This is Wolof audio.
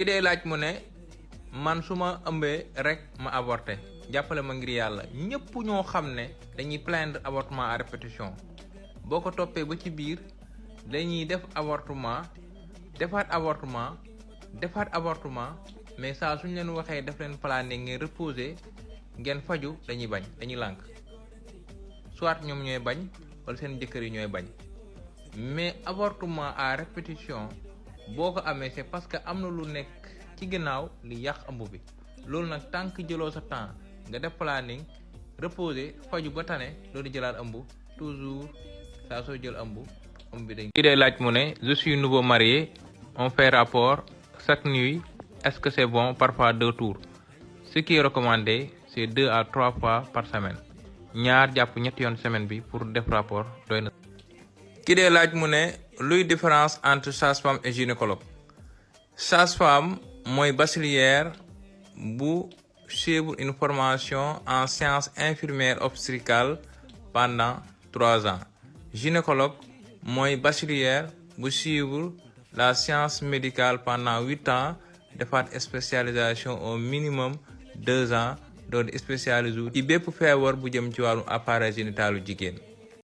ki dee laaj mu ne man su ma ëmbee rek ma avorté jàppale ma ngir yàlla ñëpp ñoo xam ne dañuy plaindre avortement à répétition boo ko toppee ba ci biir dañuy def avortement defaat avortement mais saa suñ leen waxee def leen planning ngeen reposer ngeen faju dañuy bañ dañuy lànk soit ñoom ñooy bañ wala seen jëkkër yi ñooy bañ mais avortement à répétition boo ko amee c'est parce que am na lu nekk ci ginnaaw li yàq ëmb bi loolu nag tant que jëloo sa temps nga def planning reposer faju ba tane loolu di jëlaat ëmb toujours saa soo jël ëmb bi dañ ki dee laaj mu ne je suis nouveau marié on fait rapport chaque nuit est-ce que c'est bon parfois 2 tours ce qui est recommandé c'est 2 à 3 fois par semaine ñaar jàpp ñetti yoon semaine bi pour def rapport doy na. ki dee laaj mu ne luy différence entre sage-femme et gynécologue. Sage-femme mooy bachelière bu suivre une formation en sciences infirmières obstétricales pendant 3 ans. Gynécologue mooy bachelière bu suivre la science médicale pendant 8 ans defaat spécialisation au minimum 2 ans doon spécialisé ci bépp feebar bu jëm ci wàllu appareil génitalu jigéen.